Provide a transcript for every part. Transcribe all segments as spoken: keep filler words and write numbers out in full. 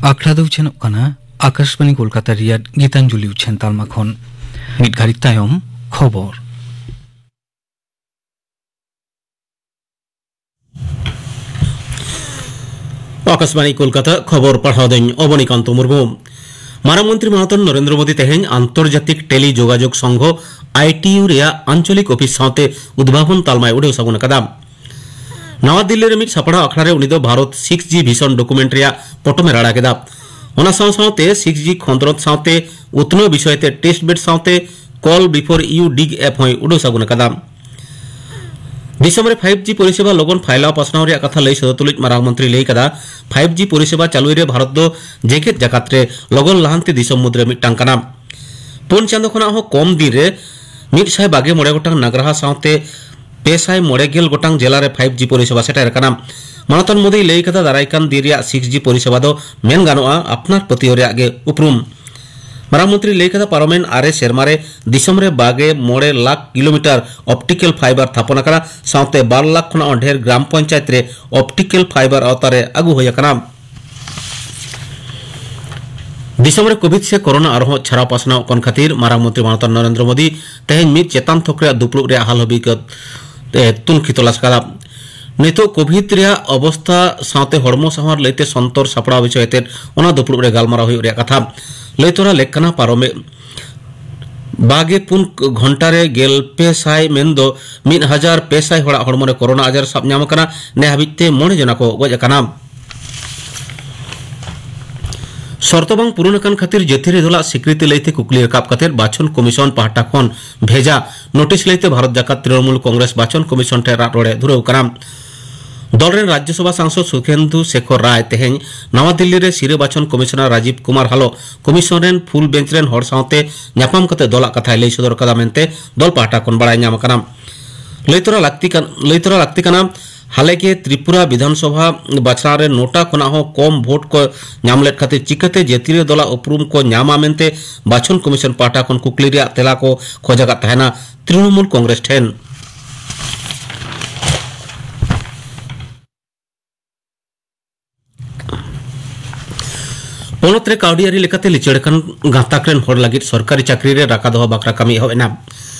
ᱟᱠᱷᱲᱟ ᱫᱚ ᱩᱪᱷᱟᱹᱱᱚᱜ ᱠᱟᱱᱟ ᱟᱠᱟᱥᱵᱟᱬᱤ ᱠᱳᱞᱠᱟᱛᱟ ᱨᱮᱭᱟᱜ ᱜᱤᱛᱟᱧᱡᱚᱞᱤ ᱩᱪᱷᱟᱹᱱ ᱛᱟᱞᱢᱟ ᱠᱷᱚᱱ᱾ ᱢᱤᱫ ᱜᱷᱟᱹᱲᱤᱡ ᱛᱟᱭᱚᱢ ᱠᱷᱚᱵᱚᱨ᱾ ᱟᱠᱟᱥᱵᱟᱬᱤ ᱠᱳᱞᱠᱟᱛᱟ, ᱠᱷᱚᱵᱚᱨ ᱯᱟᱲᱦᱟᱣ ᱫᱟᱹᱧ ᱚᱵᱚᱱᱤᱠᱟᱱᱛᱚ ᱢᱩᱨᱢᱩ᱾ ᱢᱟᱨᱟᱝ ᱢᱚᱱᱛᱨᱤ ᱢᱟᱱᱚᱛᱟᱱ ᱱᱚᱨᱮᱱᱫᱨᱚ ᱢᱳᱫᱤ ᱛᱮᱦᱮᱧ ᱟᱱᱛᱚᱨᱡᱟᱛᱤᱠ ᱴᱮᱞᱤ ᱡᱳᱜᱟᱡᱳᱜᱽ ᱥᱚᱝᱜᱷᱚ, ᱟᱭ ᱴᱤ ᱭᱩ, ᱨᱮᱭᱟᱜ ᱟᱧᱪᱚᱞᱤᱠ ᱚᱯᱷᱤᱥ ᱥᱟᱶᱛᱮ ᱩᱫᱵᱷᱟᱵᱚᱱ ᱛᱟᱞᱢᱟᱭ ᱩᱰᱟᱹᱣ ᱥᱟᱹᱜᱩᱱ ᱟᱠᱟᱫᱟ᱾ ᱱᱟᱣᱟ ᱫᱤᱞᱞᱤ ᱨᱮ ᱢᱤᱫ ᱥᱟᱯᱲᱟᱣ ᱟᱠᱷᱲᱟ ᱨᱮ ᱩᱱᱤ ᱫᱚ ᱵᱷᱟᱨᱚᱛ ᱥᱤᱠᱥ ᱡᱤ ᱵᱷᱤᱥᱚᱱ ᱰᱚᱠᱩᱢᱮᱱᱴ ᱨᱮᱭᱟᱜ ᱯᱚᱴᱚᱢᱮ ᱨᱟᱲᱟ ᱠᱮᱫᱟ᱾ ᱚᱱᱟ ᱥᱟᱶ ᱥᱟᱶᱛᱮ ᱥᱤᱠᱥ ᱡᱤ ᱠᱷᱚᱸᱫᱽᱨᱚᱸᱫᱽ ᱥᱟᱶᱛᱮ ᱩᱛᱱᱟᱹᱣ ᱵᱤᱥᱚᱭ ᱛᱮ ᱴᱮᱥᱴ ᱵᱮᱰ ᱥᱟᱶᱛᱮ Call Before You Dig app ᱦᱚᱸᱭ ᱩᱰᱟᱹᱣ ᱥᱟᱹᱜᱩᱱ ᱟᱠᱟᱫᱟ᱾ ᱫᱤᱥᱚᱢ ᱨᱮ ᱯᱷᱟᱭᱤᱵᱷ ᱡᱤ ᱯᱚᱨᱤᱥᱮᱵᱟ ᱞᱚᱜᱚᱱ ᱯᱷᱟᱭᱞᱟᱣ ᱯᱟᱥᱱᱟᱣ ᱨᱮᱭᱟᱜ ᱠᱟᱛᱷᱟ ᱞᱟᱹᱭ ᱥᱚᱫᱚᱨ ᱛᱩᱞᱩᱡ ᱢᱟᱨᱟᱝ ᱢᱚᱱᱛᱨᱤ ᱞᱟᱹᱭ ᱠᱟᱫᱟ, ᱯᱷᱟᱭᱤᱵᱷ ᱡᱤ ᱯᱚᱨᱤᱥᱮᱵᱟ ᱪᱟᱹᱞᱩᱭ ᱨᱮ ᱵᱷᱟᱨᱚᱛ ᱫᱚ ᱡᱮᱜᱮᱛ ᱡᱟᱠᱟᱛ ᱨᱮ ᱞᱚᱜᱚᱱ ᱞᱟᱦᱟᱱᱛᱤ ᱫᱤᱥᱚᱢ ᱢᱩᱫᱽᱨᱮ ᱢᱤᱫᱴᱟᱝ ᱠᱟᱱᱟ᱾ ᱯᱩᱱ ᱪᱟᱸᱫᱚ ᱠᱷᱚᱱᱟᱜ ᱦᱚᱸ ᱠᱚᱢ ᱫᱤᱱ ᱨᱮ ᱢᱤᱫ ᱥᱟᱭ ᱵᱟᱜᱮ ᱢᱚᱬᱮ ᱜᱚᱴᱟᱝ ᱱᱟᱜᱽᱨᱟᱦᱟ ᱥᱟᱶᱛᱮ ᱯᱮ ᱥᱟᱭ ᱢᱚᱬᱮ ᱜᱮᱞ ᱜᱚᱴᱟᱝ ᱡᱮᱞᱟ ᱨᱮ ᱯᱷᱟᱭᱤᱵᱷ ᱡᱤ ᱯᱚᱨᱤᱥᱮᱵᱟ ᱥᱮᱴᱮᱨ ᱟᱠᱟᱱᱟ᱾ ᱢᱟᱱᱚᱛᱟᱱ ᱢᱳᱫᱤᱭ ᱞᱟᱹᱭ ᱠᱟᱫᱟ, ᱫᱟᱨᱟᱭ ᱠᱟᱱ ᱫᱤᱱ ᱨᱮᱭᱟᱜ ᱥᱤᱠᱥ ᱡᱤ ᱯᱚᱨᱤᱥᱮᱵᱟ ᱫᱚ ᱢᱮᱱ ᱜᱟᱱᱚᱜᱼᱟ, ᱟᱯᱱᱟᱨ ᱯᱟᱹᱛᱭᱟᱹᱣ ᱨᱮᱭᱟᱜ ᱜᱮ ᱩᱯᱨᱩᱢ᱾ ᱢᱟᱨᱟᱝ ᱢᱚᱱᱛᱨᱤᱭ ᱞᱟᱹᱭ ᱠᱟᱫᱟ, ᱯᱟᱨᱚᱢᱮᱱ ᱟᱨᱮ ᱥᱮᱨᱢᱟ ᱨᱮ ᱫᱤᱥᱚᱢ ᱨᱮ ᱵᱟᱜᱮ ᱢᱚᱬᱮ ᱞᱟᱠᱷ ᱠᱤᱞᱳᱢᱤᱴᱟᱨ ᱚᱯᱴᱤᱠᱮᱞ ᱯᱷᱟᱭᱵᱟᱨ ᱛᱷᱟᱯᱚᱱ ᱟᱠᱟᱱᱟ, ᱥᱟᱶᱛᱮ ᱵᱟᱨ ᱞᱟᱠᱷ ᱠᱷᱚᱱᱟᱜ ᱦᱚᱸ ᱰᱷᱮᱨ ᱜᱨᱟᱢ ᱯᱚᱧᱪᱟᱭᱮᱛ ᱨᱮ ᱚᱯᱴᱤᱠᱮᱞ ᱯᱷᱟᱭᱵᱟᱨ ᱟᱣᱛᱟ ᱨᱮ ᱟᱹᱜᱩ ᱦᱩᱭ ᱟᱠᱟᱱᱟ᱾ ᱫᱤᱥᱚᱢ ᱨᱮ ᱠᱳᱵᱷᱤᱰ ᱥᱮ ᱠᱳᱨᱳᱱᱟ ᱟᱨᱦᱚᱸ ᱪᱷᱟᱨᱟᱣ ᱯᱟᱥᱱᱟᱣᱚᱜ ᱠᱟᱱ ᱠᱷᱟᱹᱛᱤᱨ ᱢᱟᱨᱟᱝ ᱢᱚᱱᱛᱨᱤ ᱢᱟᱱᱚᱛᱟᱱ ᱱᱚᱨᱮᱱᱫᱨᱚ ᱢᱳᱫᱤ ᱛᱮᱦᱮᱧ ᱢᱤᱫ ᱪᱮᱛᱟᱱ ᱛᱷᱚᱠ ᱨᱮᱭᱟᱜ ᱫᱩᱯᱲᱩᱵ ᱨᱮᱭᱟᱜ ᱦᱟᱞ ᱦᱟᱹᱵᱤᱠᱟᱹᱛ ᱮ ᱛᱩᱱᱠᱷᱤ ᱛᱚᱞᱟᱥ ᱟᱠᱟᱫᱟ᱾ ᱱᱤᱛᱚᱜ ᱠᱳᱵᱷᱤᱰ ᱨᱮᱭᱟᱜ ᱚᱵᱚᱥᱛᱟ ᱥᱟᱶᱛᱮ ᱦᱚᱲᱢᱚ ᱥᱟᱶᱟᱨ ᱞᱟᱹᱭᱛᱮ ᱥᱚᱱᱛᱚᱨ ᱥᱟᱯᱲᱟᱣ ᱵᱤᱥᱚᱭ ᱛᱮ ᱚᱱᱟ ᱫᱩᱯᱲᱩᱵ ᱨᱮ ᱜᱟᱞᱢᱟᱨᱟᱣ ᱦᱩᱭᱩᱜ ᱨᱮᱭᱟᱜ ᱠᱟᱛᱷᱟ᱾ ᱞᱟᱹᱭ ᱛᱚᱨᱟ ᱞᱮᱠ ᱠᱟᱱᱟ, ᱯᱟᱨᱚᱢᱮ ᱵᱟᱜᱮ ᱯᱩᱱ ᱜᱷᱚᱱᱴᱟ ᱨᱮ ᱜᱮᱞ ᱯᱮ ᱥᱟᱭ, ᱢᱮᱱᱫᱚ ᱢᱤᱫ ᱦᱟᱡᱟᱨ ᱯᱮ ᱥᱟᱭ ᱦᱚᱲᱟᱜ ᱦᱚᱲᱢᱚ ᱨᱮ ᱠᱳᱨᱳᱱᱟ ᱟᱡᱟᱨ ᱥᱟᱵ ᱧᱟᱢ ᱟᱠᱟᱱᱟ᱾ ᱱᱮ ᱦᱟᱹᱵᱤᱡ ᱛᱮ ᱢᱚᱬᱮ ᱡᱚᱱᱟ ᱠᱚ ᱜᱚᱡ ᱟᱠᱟᱱᱟ᱾ ᱥᱚᱨᱛᱚ ᱵᱟᱝ ᱯᱩᱨᱩᱱ ᱟᱠᱟᱱ ᱠᱷᱟᱹᱛᱤᱨ ᱡᱟᱹᱛᱤᱭᱟᱹᱨᱤ ᱫᱚᱞᱟᱜ ᱥᱤᱠᱨᱤᱛᱤ ᱞᱟᱹᱭᱛᱮ ᱠᱩᱠᱞᱤ ᱨᱟᱠᱟᱵ ᱠᱟᱛᱮ ᱵᱟᱪᱷᱚᱱ ᱠᱚᱢᱤᱥᱚᱱ ᱯᱟᱦᱴᱟ ᱠᱷᱚᱱ ᱵᱷᱮᱡᱟ ᱱᱳᱴᱤᱥ ᱞᱟᱹᱭᱛᱮ ᱵᱷᱟᱨᱚᱛ ᱡᱟᱠᱟᱛ ᱛᱨᱤᱱᱚᱢᱩᱞ ᱠᱚᱝᱜᱨᱮᱥ ᱵᱟᱪᱷᱚᱱ ᱠᱚᱢᱤᱥᱚᱱ ᱴᱷᱮᱱ ᱨᱟᱜ ᱨᱚᱲᱮ ᱫᱷᱩᱨᱟᱹᱣ ᱠᱟᱱᱟ᱾ ᱫᱚᱞ ᱨᱮᱱ ᱨᱟᱡᱽᱭᱚᱥᱚᱵᱷᱟ ᱥᱟᱝᱥᱚᱫ ᱥᱩᱠᱷᱮᱱᱫᱩ ᱥᱮᱠᱷᱚᱨ ᱨᱟᱭ ᱛᱮᱦᱮᱧ ᱱᱟᱣᱟ ᱫᱤᱞᱞᱤ ᱨᱮ ᱥᱤᱨᱟᱹ ᱵᱟᱪᱷᱚᱱ ᱠᱚᱢᱤᱥᱚᱱᱟᱨ ᱨᱟᱡᱤᱵᱽ ᱠᱩᱢᱟᱨ ᱦᱟᱞᱚ ᱠᱚᱢᱤᱥᱚᱱ ᱨᱮᱱ ᱯᱷᱩᱞ ᱵᱮᱧᱪ ᱨᱮᱱ ᱦᱚᱲ ᱥᱟᱶᱛᱮ ᱧᱟᱯᱟᱢ ᱠᱟᱛᱮ ᱫᱚᱞᱟᱜ ᱠᱟᱛᱷᱟᱭ ᱞᱟᱹᱭ ᱥᱚᱫᱚᱨ ᱠᱟᱫᱟ ᱢᱮᱱᱛᱮ ᱫᱚᱞ ᱯᱟᱦᱴᱟ ᱠᱷᱚᱱ ᱵᱟᱲᱟᱭ ᱧᱟᱢ ᱟᱠᱟᱱᱟ᱾ ᱞᱟᱹᱭ ᱛᱚᱨᱟ ᱞᱟᱹᱠᱛᱤ ᱠᱟᱱ, ᱞᱟᱹᱭ ᱛᱚᱨᱟ ᱞᱟᱹᱠᱛᱤ ᱠᱟᱱᱟ, ᱦᱟᱞᱮᱜᱮ ᱛᱨᱤᱯᱩᱨᱟ ᱵᱤᱫᱷᱟᱱᱥᱚᱵᱷᱟ ᱵᱟᱪᱷᱱᱟᱣ ᱨᱮ ᱱᱚᱴᱟ ᱠᱷᱚᱱᱟᱜ ᱦᱚᱸ ᱠᱚᱢ ᱵᱷᱳᱴ ᱠᱚ ᱧᱟᱢ ᱞᱮᱫ ᱠᱷᱟᱹᱛᱤᱨ ᱪᱤᱠᱟᱹᱛᱮ ᱡᱟᱹᱛᱤᱭᱟᱹᱨᱤ ᱫᱚᱞᱟᱜ ᱩᱯᱨᱩᱢ ᱠᱚ ᱧᱟᱢᱟ ᱢᱮᱱᱛᱮ ᱵᱟᱪᱷᱚᱱ ᱠᱚᱢᱤᱥᱚᱱ ᱯᱟᱦᱴᱟ ᱠᱷᱚᱱ ᱠᱩᱠᱞᱤ ᱨᱮᱭᱟᱜ ᱛᱮᱞᱟ ᱠᱚ ᱠᱷᱚᱡ ᱟᱠᱟᱫ ᱛᱟᱦᱮᱱᱟ ᱛᱨᱤᱱᱚᱢᱩᱞ ᱠᱚᱝᱜᱨᱮᱥ ᱴᱷᱮᱱ᱾ ᱯᱚᱱᱚᱛ ᱨᱮ ᱠᱟᱹᱣᱰᱤ ᱟᱹᱨᱤ ᱞᱮᱠᱟᱛᱮ ᱞᱤᱪᱟᱹᱲ ᱟᱠᱟᱱ ᱜᱟᱛᱟᱠ ᱨᱮᱱ ᱦᱚᱲ ᱞᱟᱹᱜᱤᱫ ᱥᱚᱨᱠᱟᱨᱤ ᱪᱟᱹᱠᱨᱤ ᱨᱮ ᱨᱟᱠᱟ ᱫᱚᱦᱚ ᱵᱟᱠᱷᱨᱟ ᱠᱟᱹᱢᱤ ᱮᱦᱚᱵ ᱮᱱᱟ᱾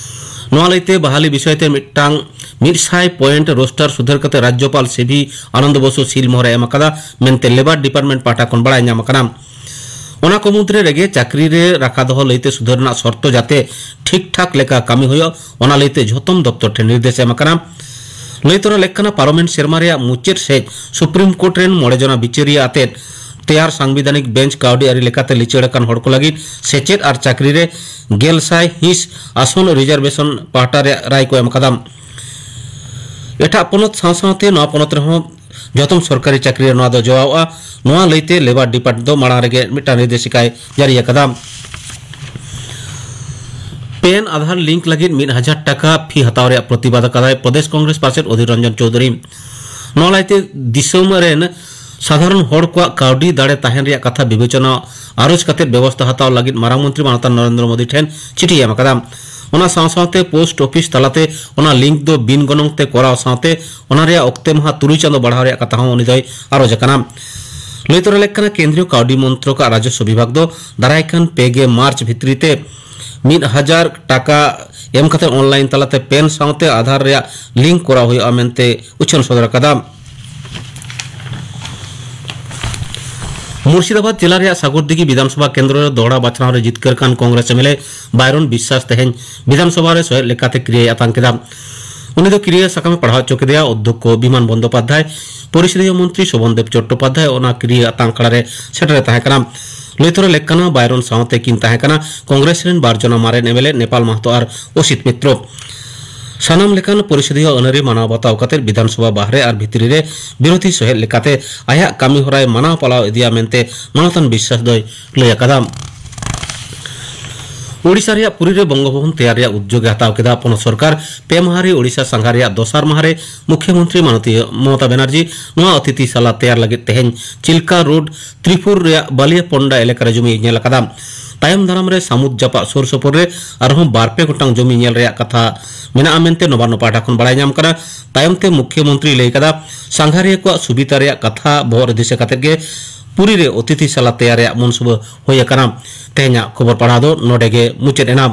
ᱱᱚᱣᱟ ᱞᱟᱹᱭᱛᱮ ᱵᱟᱦᱟᱞᱤ ᱵᱤᱥᱚᱭ ᱛᱮ ᱢᱤᱫᱴᱟᱝ ᱢᱤᱫ ᱥᱟᱭ ᱯᱚᱭᱮᱱᱴ ᱨᱳᱥᱴᱟᱨ ᱥᱩᱫᱷᱟᱹᱨ ᱠᱟᱛᱮ ᱨᱟᱡᱽᱡᱚᱯᱟᱞ ᱥᱤ ᱵᱷᱤ ᱟᱱᱚᱱᱫᱚ ᱵᱚᱥᱩ ᱥᱤᱞ ᱢᱚᱦᱚᱨ ᱮ ᱮᱢ ᱟᱠᱟᱫᱟ ᱢᱮᱱᱛᱮ ᱞᱮᱵᱟᱨ ᱰᱤᱯᱟᱨᱴᱢᱮᱱᱴ ᱯᱟᱦᱴᱟ ᱠᱷᱚᱱ ᱵᱟᱲᱟᱭ ᱧᱟᱢ ᱟᱠᱟᱱᱟ᱾ ᱚᱱᱟ ᱠᱚ ᱢᱩᱫᱽᱨᱮ ᱨᱮᱜᱮ ᱪᱟᱹᱠᱨᱤ ᱨᱮ ᱨᱟᱠᱟ ᱫᱚᱦᱚ ᱞᱟᱹᱭᱛᱮ ᱥᱩᱫᱷᱟᱹᱨ ᱨᱮᱱᱟᱜ ᱥᱚᱨᱛᱚ ᱡᱟᱛᱮ ᱴᱷᱤᱠ ᱴᱷᱟᱠ ᱞᱮᱠᱟ ᱠᱟᱹᱢᱤ ᱦᱩᱭᱩᱜ, ᱚᱱᱟ ᱞᱟᱹᱭᱛᱮ ᱡᱷᱚᱛᱚᱢ ᱫᱚᱯᱛᱚᱨ ᱴᱷᱮᱱ ᱱᱤᱨᱫᱮᱥ ᱮᱢ ᱟᱠᱟᱱᱟ᱾ ᱞᱟᱹᱭ ᱛᱚᱨᱟ ᱞᱮᱠ ᱠᱟᱱᱟ, ᱯᱟᱨᱚᱢᱮᱱ ᱥᱮᱨᱢᱟ ᱨᱮᱭᱟᱜ ᱢᱩᱪᱟᱹᱫ ᱥᱮᱡ ᱥᱩᱯᱨᱤᱢ ᱠᱳᱨᱴ ᱨᱮᱱ ᱢᱚᱬᱮ ᱡᱚᱱᱟ ᱵᱤᱪᱟᱹᱨᱤᱭᱟᱹ ᱟᱛᱮᱫ ᱛᱮᱭᱟᱨ ᱥᱟᱝᱵᱤᱫᱷᱟᱱᱤᱠ ᱵᱮᱧᱪ ᱠᱟᱹᱣᱰᱤ ᱟᱹᱨᱤ ᱞᱮᱠᱟᱛᱮ ᱞᱤᱪᱟᱹᱲ ᱟᱠᱟᱱ ᱦᱚᱲ ᱠᱚ ᱞᱟᱹᱜᱤᱫ ᱥᱮᱪᱮᱫ ᱟᱨ ᱪᱟᱹᱠᱨᱤ ᱨᱮ ᱜᱮᱞ ᱥᱟᱭ ᱦᱤᱸᱥ ᱟᱥᱚᱱ ᱨᱤᱡᱟᱨᱵᱷᱮᱥᱚᱱ ᱯᱟᱦᱴᱟ ᱨᱮᱭᱟᱜ ᱨᱟᱭ ᱠᱚ ᱮᱢ ᱟᱠᱟᱫᱟ᱾ ᱮᱴᱟᱜ ᱯᱚᱱᱚᱛ ᱥᱟᱶ ᱥᱟᱶᱛᱮ ᱱᱚᱣᱟ ᱯᱚᱱᱚᱛ ᱨᱮᱦᱚᱸ ᱡᱚᱛᱚᱢ ᱥᱚᱨᱠᱟᱨᱤ ᱪᱟᱹᱠᱨᱤ ᱨᱮ ᱱᱚᱣᱟ ᱫᱚ ᱡᱚᱣᱟᱣᱜᱼᱟ᱾ ᱱᱚᱣᱟ ᱞᱟᱹᱭᱛᱮ ᱞᱮᱵᱟᱨ ᱰᱤᱯᱟᱨᱴᱢᱮᱱᱴ ᱫᱚ ᱢᱟᱲᱟᱝ ᱨᱮᱜᱮ ᱢᱤᱫᱴᱟᱝ ᱱᱤᱨᱫᱮᱥᱤᱠᱟᱭ ᱡᱟᱹᱨᱤ ᱟᱠᱟᱫᱟ᱾ ᱯᱮᱱ ᱟᱫᱷᱟᱨ ᱞᱤᱝᱠ ᱞᱟᱹᱜᱤᱫ ᱢᱤᱫ ᱦᱟᱡᱟᱨ ᱴᱟᱠᱟ ᱯᱷᱤ ᱦᱟᱛᱟᱣ ᱨᱮᱭᱟᱜ ᱯᱨᱚᱛᱤᱵᱟᱫ ᱟᱠᱟᱫᱟᱭ ᱯᱨᱚᱫᱮᱥ ᱠᱚᱝᱜᱨᱮᱥ ᱯᱟᱨᱥᱮᱛ ᱚᱫᱷᱤᱨ ᱨᱚᱧᱡᱚᱱ ᱪᱳᱣᱫᱷᱩᱨᱤ᱾ ᱱᱚᱣᱟ ᱞᱟᱹᱭᱛᱮ ᱫᱤᱥᱚᱢ ᱨᱮᱱ ᱥᱟᱫᱷᱟᱨᱚᱱ ᱦᱚᱲ ᱠᱚᱣᱟᱜ ᱠᱟᱹᱣᱰᱤ ᱫᱟᱲᱮ ᱛᱟᱦᱮᱱ ᱨᱮᱭᱟᱜ ᱠᱟᱛᱷᱟ ᱵᱤᱵᱮᱪᱚᱱᱟ ᱟᱨᱚᱡᱽ ᱠᱟᱛᱮ ᱵᱮᱵᱚᱥᱛᱷᱟ ᱦᱟᱛᱟᱣ ᱞᱟᱹᱜᱤᱫ ᱢᱟᱨᱟᱝ ᱢᱚᱱᱛᱨᱤ ᱢᱟᱱᱚᱛᱟᱱ ᱱᱚᱨᱮᱱᱫᱨᱚ ᱢᱳᱫᱤ ᱴᱷᱮᱱ ᱪᱤᱴᱷᱤᱭ ᱮᱢ ᱟᱠᱟᱫᱟ᱾ ᱚᱱᱟ ᱥᱟᱶ ᱥᱟᱶᱛᱮ ᱯᱳᱥᱴ ᱚᱯᱷᱤᱥ ᱛᱟᱞᱟᱛᱮ ᱚᱱᱟ ᱞᱤᱝᱠ ᱫᱚ ᱵᱤᱱ ᱜᱚᱱᱚᱝ ᱛᱮ ᱠᱚᱨᱟᱣ ᱥᱟᱶᱛᱮ ᱚᱱᱟ ᱨᱮᱭᱟᱜ ᱚᱠᱛᱮ ᱢᱟᱦᱟ ᱛᱩᱨᱩᱭ ᱪᱟᱸᱫᱚ ᱵᱟᱲᱦᱟᱣ ᱨᱮᱭᱟᱜ ᱠᱟᱛᱷᱟ ᱦᱚᱸ ᱩᱱᱤ ᱫᱚᱭ ᱟᱨᱚᱡᱽ ᱟᱠᱟᱱᱟ᱾ ᱞᱟᱹᱭ ᱛᱚᱨᱟ ᱞᱮᱠ ᱠᱟᱱᱟ, ᱠᱮᱱᱫᱨᱤᱭᱚ ᱠᱟᱹᱣᱰᱤ ᱢᱚᱱᱛᱨᱚᱠ ᱟᱜ ᱨᱟᱡᱚᱥᱣᱚ ᱵᱤᱵᱷᱟᱜᱽ ᱫᱚ ᱫᱟᱨᱟᱭ ᱠᱟᱱ ᱯᱮ ᱜᱮ ᱢᱟᱨᱪ ᱵᱷᱤᱛᱨᱤ ᱛᱮ ᱢᱤᱫ ᱦᱟᱡᱟᱨ ᱴᱟᱠᱟ ᱮᱢ ᱠᱟᱛᱮ ᱚᱱᱞᱟᱭᱤᱱ ᱛᱟᱞᱟᱛᱮ ᱯᱮᱱ ᱥᱟᱶᱛᱮ ᱟᱫᱷᱟᱨ ᱨᱮᱭᱟᱜ ᱞᱤᱝᱠ ᱠᱚᱨᱟᱣ ᱦᱩᱭᱩᱜᱼᱟ ᱢᱮᱱᱛᱮ ᱩᱪᱷᱟᱹᱱ ᱥᱚᱫᱚᱨ ᱟᱠᱟᱫᱟ᱾ ᱢᱩᱨᱥᱤᱫᱟᱵᱟᱫᱽ ᱡᱮᱞᱟ ᱨᱮᱭᱟᱜ ᱥᱟᱜᱚᱨᱫᱤᱜᱷᱤ ᱵᱤᱫᱷᱟᱱᱥᱚᱵᱷᱟ ᱠᱮᱱᱫᱨᱚ ᱨᱮ ᱫᱚᱦᱲᱟ ᱵᱟᱪᱷᱱᱟᱣ ᱨᱮ ᱡᱤᱛᱠᱟᱹᱨ ᱠᱟᱱ ᱠᱚᱝᱜᱨᱮᱥ ᱮᱢ ᱮᱞ ᱮ ᱵᱟᱭᱨᱚᱱ ᱵᱤᱥᱥᱟᱥ ᱛᱮᱦᱮᱧ ᱵᱤᱫᱷᱟᱱᱥᱚᱵᱷᱟ ᱨᱮ ᱥᱚᱦᱮᱫ ᱞᱮᱠᱟᱛᱮ ᱠᱤᱨᱤᱭᱟᱹᱭ ᱟᱛᱟᱝ ᱠᱮᱫᱟ᱾ ᱩᱱᱤ ᱫᱚ ᱠᱤᱨᱤᱭᱟᱹ ᱥᱟᱠᱟᱢ ᱮ ᱯᱟᱲᱦᱟᱣ ᱦᱚᱪᱚ ᱠᱮᱫᱮᱭᱟ ᱚᱫᱽᱫᱷᱚᱠᱠᱷᱚ ᱵᱤᱢᱟᱱ ᱵᱚᱱᱫᱚᱯᱟᱫᱷᱭᱟᱭ᱾ ᱯᱚᱨᱤᱥᱚᱫᱷᱤᱭᱟᱹ ᱢᱚᱱᱛᱨᱤ ᱥᱳᱵᱷᱚᱱ ᱫᱮᱵᱽ ᱪᱚᱴᱴᱳᱯᱟᱫᱷᱭᱟᱭ ᱚᱱᱟ ᱠᱤᱨᱤᱭᱟᱹ ᱟᱛᱟᱝ ᱟᱠᱷᱲᱟ ᱨᱮ ᱥᱮᱴᱮᱨ ᱮ ᱛᱟᱦᱮᱸ ᱠᱟᱱᱟ᱾ ᱞᱟᱹᱭ ᱛᱚᱨᱟ ᱞᱮᱠ ᱠᱟᱱᱟ, ᱵᱟᱭᱨᱚᱱ ᱥᱟᱶᱛᱮ ᱠᱤᱱ ᱛᱟᱦᱮᱸ ᱠᱟᱱᱟ ᱠᱚᱝᱜᱨᱮᱥ ᱨᱮᱱ ᱵᱟᱨ ᱡᱚᱱᱟ ᱢᱟᱨᱮᱱ M L A Nepal Mahato ᱟᱨ ᱚᱥᱤᱛ ᱢᱤᱛᱨᱚ᱾ ᱥᱟᱱᱟᱢ ᱞᱮᱠᱟᱱ ᱯᱚᱨᱤᱥᱚᱫᱷᱤᱭᱟᱹ ᱟᱹᱱᱟᱹᱨᱤ ᱢᱟᱱᱟᱣ ᱵᱟᱛᱟᱣ ᱠᱟᱛᱮ ᱵᱤᱫᱷᱟᱱᱥᱚᱵᱷᱟ ᱵᱟᱦᱨᱮ ᱟᱨ ᱵᱷᱤᱛᱨᱤ ᱨᱮ ᱵᱤᱨᱳᱫᱷᱤ ᱥᱚᱦᱮᱫ ᱞᱮᱠᱟᱛᱮ ᱟᱭᱟᱜ ᱠᱟᱹᱢᱤ ᱦᱚᱨᱟᱭ ᱢᱟᱱᱟᱣ ᱯᱟᱞᱟᱣ ᱤᱫᱤᱭᱟ ᱢᱮᱱᱛᱮ ᱢᱟᱱᱚᱛᱟᱱ ᱵᱤᱥᱥᱟᱥ ᱫᱚᱭ ᱞᱟᱹᱭ ᱟᱠᱟᱫᱟ᱾ ᱳᱰᱤᱥᱟ ᱨᱮᱭᱟᱜ ᱯᱩᱨᱤ ᱨᱮ ᱵᱚᱝᱜᱚ ᱵᱷᱚᱵᱚᱱ ᱛᱮᱭᱟᱨ ᱨᱮᱭᱟᱜ ᱩᱫᱽᱡᱳᱜᱽ ᱮ ᱦᱟᱛᱟᱣ ᱠᱮᱫᱟ᱾ ᱯᱚᱱᱚᱛ ᱥᱚᱨᱠᱟᱨ ᱯᱮ ᱢᱟᱦᱟ ᱨᱮ ᱳᱰᱤᱥᱟ ᱥᱟᱸᱜᱷᱟᱨ ᱨᱮᱭᱟᱜ ᱫᱚᱥᱟᱨ ᱢᱟᱦᱟ ᱨᱮ ᱢᱩᱠᱷᱭᱚᱢᱚᱱᱛᱨᱤ ᱢᱟᱱᱚᱛᱤᱭᱟᱹ ᱢᱚᱢᱚᱛᱟ ᱵᱟᱱᱟᱨᱡᱤ ᱱᱚᱣᱟ ᱚᱛᱤᱛᱷᱤ ᱥᱟᱞᱟ ᱛᱮᱭᱟᱨ ᱞᱟᱹᱜᱤᱫ ᱛᱮᱦᱮᱧ ᱪᱤᱞᱠᱟ ᱨᱳᱰ ᱛᱨᱤᱯᱩᱨ ᱨᱮᱭᱟᱜ ᱵᱟᱞᱤᱭᱟ ᱯᱚᱱᱰᱟ ᱮᱞᱟᱠᱟ ᱨᱮ ᱡᱚᱢᱤᱭ ᱧᱮᱞ ᱟᱠᱟᱫᱟ᱾ ᱛᱟᱭᱚᱢ ᱫᱟᱨᱟᱢ ᱨᱮ ᱥᱟᱹᱢᱩᱫ ᱡᱟᱯᱟᱜ ᱥᱩᱨ ᱥᱩᱯᱩᱨ ᱨᱮ ᱟᱨᱦᱚᱸ ᱵᱟᱨ ᱯᱮ ᱜᱚᱴᱟᱝ ᱡᱚᱢᱤ ᱧᱮᱞ ᱨᱮᱭᱟᱜ ᱠᱟᱛᱷᱟ ᱢᱮᱱᱟᱜᱼᱟ ᱢᱮᱱᱛᱮ ᱱᱚᱵᱟᱱᱱᱚ ᱯᱟᱦᱴᱟ ᱠᱷᱚᱱ ᱵᱟᱲᱟᱭ ᱧᱟᱢ ᱠᱟᱱᱟ᱾ ᱛᱟᱭᱚᱢ ᱛᱮ ᱢᱩᱠᱷᱭᱚᱢᱚᱱᱛᱨᱤᱭ ᱞᱟᱹᱭ ᱟᱠᱟᱫᱟ, ᱥᱟᱸᱜᱷᱟᱨᱤᱭᱟᱹ ᱠᱚᱣᱟᱜ ᱥᱩᱵᱤᱫᱷᱟ ᱨᱮᱭᱟᱜ ᱠᱟᱛᱷᱟ ᱵᱚᱦᱚᱜ ᱨᱮ ᱫᱤᱥᱟᱹ ᱠᱟᱛᱮ ᱜᱮ ᱯᱩᱨᱤ ᱨᱮ ᱚᱛᱤᱛᱷᱤ ᱥᱟᱞᱟ ᱛᱮᱭᱟᱨ ᱨᱮᱭᱟᱜ ᱢᱚᱱᱥᱩᱵᱟᱹ ᱦᱩᱭ ᱟᱠᱟᱱᱟ᱾ ᱛᱮᱦᱮᱧᱟᱜ ᱠᱷᱚᱵᱚᱨ ᱯᱟᱲᱦᱟᱣ ᱫᱚ ᱱᱚᱰᱮ ᱜᱮ ᱢᱩᱪᱟᱹᱫ ᱮᱱᱟ᱾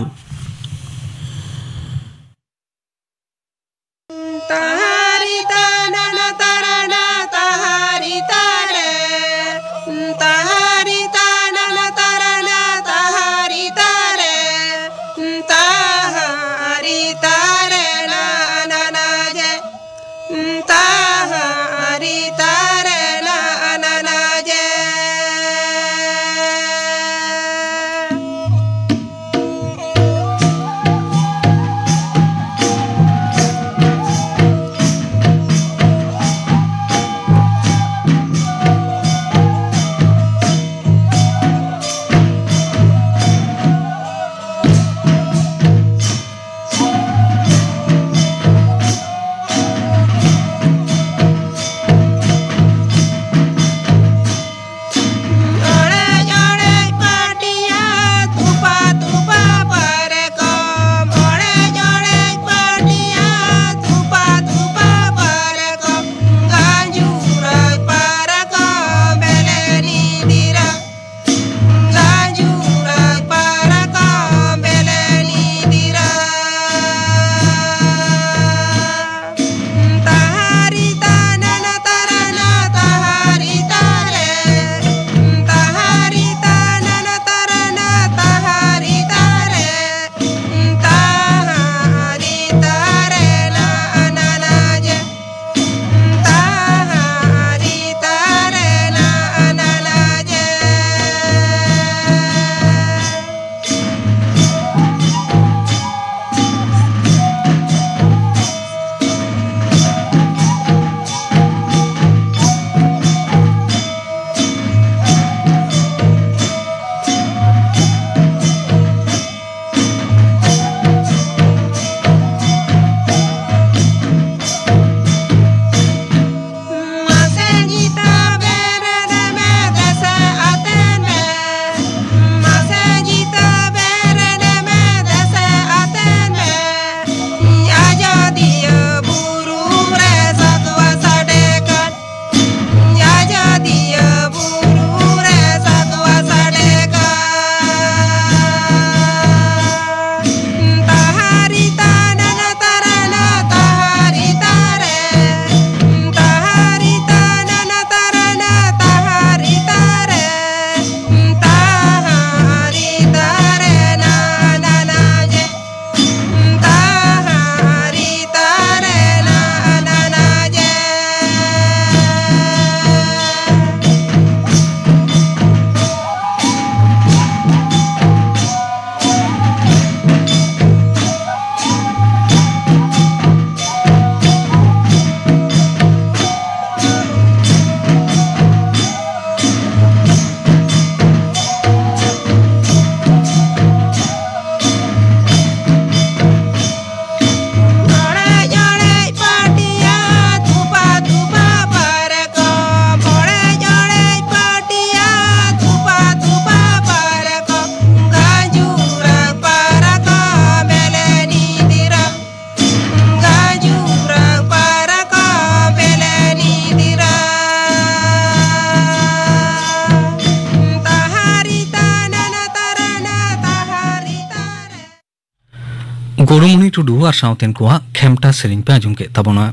ᱜᱩᱨᱩᱢᱩᱱᱤ ᱴᱩᱰᱩ ᱟᱨ ᱥᱟᱶᱛᱮᱱ ᱠᱚᱣᱟᱜ ᱠᱷᱮᱢᱴᱟ ᱥᱮᱨᱮᱧ ᱯᱮ ᱟᱸᱡᱚᱢ ᱠᱮᱫ ᱛᱟᱵᱚᱱᱟ᱾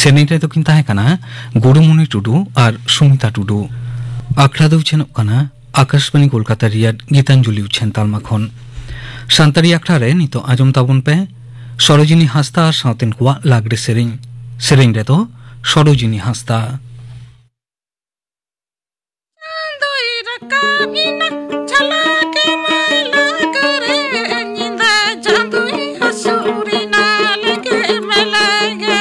ᱥᱮᱨᱮᱧ ᱨᱮᱫᱚ ᱠᱤᱱ ᱛᱟᱦᱮᱸ ᱠᱟᱱᱟ ᱜᱩᱨᱩᱢᱩᱱᱤ ᱴᱩᱰᱩ ᱟᱨ ᱥᱩᱢᱤᱛᱟ ᱴᱩᱰᱩ᱾ ᱟᱠᱷᱲᱟ ᱫᱚ ᱩᱪᱷᱟᱹᱱᱚᱜ ᱠᱟᱱᱟ ᱟᱠᱟᱥᱵᱟᱬᱤ ᱠᱳᱞᱠᱟᱛᱟ ᱨᱮᱭᱟᱜ ᱜᱤᱛᱟᱧᱡᱚᱞᱤ ᱩᱪᱷᱟᱹᱱ ᱛᱟᱞᱢᱟ ᱠᱷᱚᱱ᱾ ᱥᱟᱱᱛᱟᱲᱤ ᱟᱠᱷᱲᱟ ᱨᱮ ᱱᱤᱛᱚᱜ ᱟᱸᱡᱚᱢ ᱛᱟᱵᱚᱱ ᱯᱮ ᱥᱚᱨᱳᱡᱤᱱᱤ ᱦᱟᱸᱥᱫᱟ ᱟᱨ ᱥᱟᱶᱛᱮᱱ ᱠᱚᱣᱟᱜ ᱞᱟᱜᱽᱲᱮ ᱥᱮᱨᱮᱧ᱾ ᱥᱮᱨᱮᱧ ᱨᱮᱫᱚ ᱥᱚᱨᱳᱡᱤᱱᱤ ᱦᱟᱸᱥᱫᱟ᱾ ᱪᱟᱸᱫᱚᱭ ᱨᱟᱠᱟᱵ ᱮᱱᱟ, ᱡᱷᱟᱞᱟᱠ ᱮᱢᱟᱭ ᱞᱟᱜᱽᱲᱮ, ᱧᱤᱫᱟᱹ ᱪᱟᱸᱫᱚᱭ ᱦᱟᱹᱥᱩᱨ ᱮᱱᱟ, ᱞᱮᱜᱮ ᱢᱮᱞᱮᱜᱮ᱾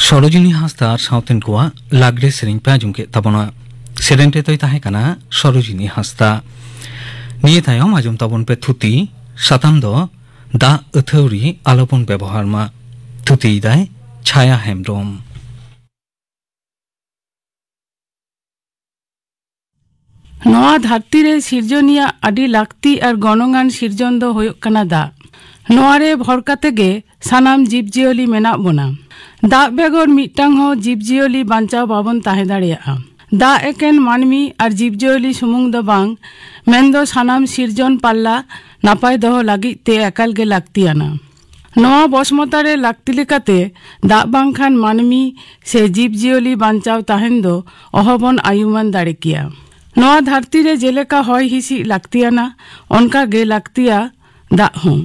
ᱥᱚᱨᱳᱡᱤᱱᱤ ᱦᱟᱸᱥᱫᱟ ᱟᱨ ᱥᱟᱶᱛᱮᱱ ᱠᱚᱣᱟᱜ ᱞᱟᱜᱽᱲᱮ ᱥᱮᱨᱮᱧ ᱯᱮ ᱟᱸᱡᱚᱢ ᱠᱮᱫ ᱛᱟᱵᱚᱱᱟ᱾ ᱥᱮᱨᱮᱧ ᱨᱮᱫᱚᱭ ᱛᱟᱦᱮᱸ ᱠᱟᱱᱟ ᱥᱚᱨᱳᱡᱤᱱᱤ ᱦᱟᱸᱥᱫᱟ᱾ ᱱᱤᱭᱟᱹ ᱛᱟᱭᱚᱢ ᱟᱸᱡᱚᱢ ᱛᱟᱵᱚᱱ ᱯᱮ ᱛᱷᱩᱛᱤ᱾ ᱥᱟᱛᱟᱢ ᱫᱚ ᱫᱟᱜ ᱟᱹᱛᱷᱟᱹᱣᱲᱤ ᱟᱞᱚᱵᱚᱱ ᱵᱮᱵᱚᱦᱟᱨ ᱢᱟ᱾ ᱛᱷᱩᱛᱤᱭᱮᱫᱟᱭ ᱪᱷᱟᱭᱟ ᱦᱮᱢᱵᱽᱨᱚᱢ᱾ ᱱᱚᱣᱟ ᱫᱷᱟᱹᱨᱛᱤ ᱨᱮ ᱥᱤᱨᱡᱚᱱᱤᱭᱟᱹ ᱟᱹᱰᱤ ᱞᱟᱹᱠᱛᱤ ᱟᱨ ᱜᱚᱱᱚᱝᱟᱱ ᱥᱤᱨᱡᱚᱱ ᱫᱚ ᱦᱩᱭᱩᱜ ᱠᱟᱱᱟ ᱫᱟᱜ᱾ ᱱᱚᱣᱟ ᱨᱮ ᱵᱷᱚᱨ ᱠᱟᱛᱮ ᱜᱮ ᱥᱟᱱᱟᱢ ᱡᱤᱵᱽ ᱡᱤᱭᱟᱹᱞᱤ ᱢᱮᱱᱟᱜ ᱵᱚᱱᱟ᱾ ᱫᱟᱜ ᱵᱮᱜᱚᱨ ᱢᱤᱫᱴᱟᱝ ᱦᱚᱸ ᱡᱤᱵᱽ ᱡᱤᱭᱟᱹᱞᱤ ᱵᱟᱧᱪᱟᱣ ᱵᱟᱵᱚᱱ ᱛᱟᱦᱮᱸ ᱫᱟᱲᱮᱭᱟᱜᱼᱟ᱾ ᱫᱟᱜ ᱮᱠᱮᱱ ᱢᱟᱹᱱᱢᱤ ᱟᱨ ᱡᱤᱵᱽ ᱡᱤᱭᱟᱹᱞᱤ ᱥᱩᱢᱩᱝ ᱫᱚ ᱵᱟᱝ, ᱢᱮᱱᱫᱚ ᱥᱟᱱᱟᱢ ᱥᱤᱨᱡᱚᱱ ᱯᱟᱞᱞᱟ ᱱᱟᱯᱟᱭ ᱫᱚᱦᱚ ᱞᱟᱹᱜᱤᱫ ᱛᱮ ᱮᱠᱟᱞ ᱜᱮ ᱞᱟᱹᱠᱛᱤᱭᱟᱱᱟ᱾ ᱱᱚᱣᱟ ᱵᱚᱥᱢᱚᱛᱟ ᱨᱮ ᱞᱟᱹᱠᱛᱤ ᱞᱮᱠᱟᱛᱮ ᱫᱟᱜ ᱵᱟᱝᱠᱷᱟᱱ ᱢᱟᱹᱱᱢᱤ ᱥᱮ ᱡᱤᱵᱽ ᱡᱤᱭᱟᱹᱞᱤ ᱵᱟᱧᱪᱟᱣ ᱛᱟᱦᱮᱱ ᱫᱚ ᱚᱦᱚᱵᱚᱱ ᱟᱭᱩᱢᱟᱹᱱ ᱫᱟᱲᱮ ᱠᱮᱭᱟ᱾ ᱱᱚᱣᱟ ᱫᱷᱟᱹᱨᱛᱤ ᱨᱮ ᱡᱮᱞᱮᱠᱟ ᱦᱚᱭ ᱦᱤᱸᱥᱤᱫ ᱞᱟᱹᱠᱛᱤᱭᱟᱱᱟ, ᱚᱱᱠᱟ ᱜᱮ ᱞᱟᱹᱠᱛᱤᱭᱟ ᱫᱟᱜ ᱦᱚᱸ᱾